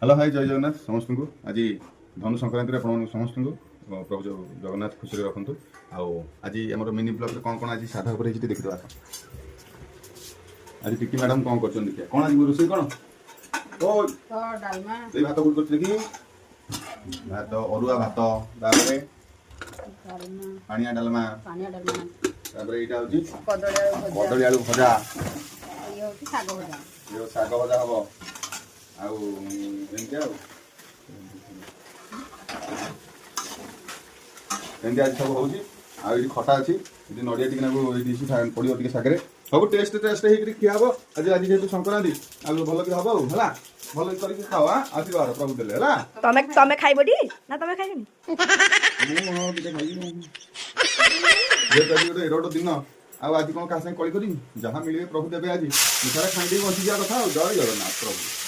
Hello high, ଜୟ ଜଗନ୍ନାଥ ସମସ୍ତଙ୍କୁ। ଆଜି ଧନୁ ସଂକ୍ରାନ୍ତିରେ ଆପଣମାନଙ୍କୁ ସମସ୍ତଙ୍କୁ ପ୍ରଭୁ ଜଗନ୍ନାଥ ଖୁସିରେ ରଖନ୍ତୁ। ଆଉ ଆଜି ଆମର ମିନି ବ୍ଲଗ୍ରେ କ'ଣ କ'ଣ ଆଜି ସାଧା ଉପରେ ହେଇଛି ଟିକେ ଦେଖିଦେବା। ଆଜି ଟିକି ମ୍ୟାଡ଼ାମ୍ କ'ଣ କରୁଛନ୍ତି ଦେଖିବା। କ'ଣ ଆଜି ରୋଷେଇ କ'ଣ? ଓ। ଡାଲମା। ସେଇ ଭାତ କୋଉଠି କରୁଛି ଦେଖି। ଭାତ, ଅରୁଆ ଭାତ, ତାପରେ ଡାଲମା। ପାଣିଆ ଡାଲମା। ପାଣିଆ ଡାଲମା। ତାପରେ ଏଇଟା ହଉଛି କଦଳୀ ଆଳୁ ଭଜା। କଦଳୀ ଆଳୁ ଭଜା। ଇଏ ହଉଛି ଶାଗ ଭଜା। ଇଏ ଶାଗ ଭଜା ହବ। ଆଉ ଏମିତି, ଆଉ ଏମିତି ଆଜି ସବୁ ହଉଛି। ଆଉ ଏଇଠି ଖଟା ଅଛି, ଏଠି ନଡ଼ିଆ ଟିକେ ନାକୁ ଏଇଠି ପଡ଼ିବ ଟିକେ ଶାଗରେ। ସବୁ ଟେଷ୍ଟ ଟେଷ୍ଟ ହେଇକିରି ଖିଆ ହବ ଆଜି। ଆଜି ଯେହେତୁ ସଂକ୍ରାନ୍ତି, ଆଉ ଭଲ କି ହବ। ଆଉ ହେଲା, ଭଲ କି କରିକି ଖାଅ। ଆଶୀର୍ବାଦ ପ୍ରଭୁ ଦେଲେ ହେଲା। ତମେ ଖାଇବଟି ନା ତମେ ଖାଇବନି? ମୁଁ ହଁ, ଟିକେ ଖାଇବି। ଯେହେତୁ ଆଜି ଗୋଟେ ଏରୋଡ଼ ଦିନ, ଆଉ ଆଜି କ'ଣ କାହା ସାଙ୍ଗେ କଳି କରିବି? ଯାହା ମିଳିବେ ପ୍ରଭୁ ଦେବେ, ଆଜି ମିଠାରେ ଖାଇ ଦେଇକି ବଞ୍ଚିଯିବା କଥା। ଆଉ ଜୟ ଜଗନ୍ନାଥ ପ୍ରଭୁ।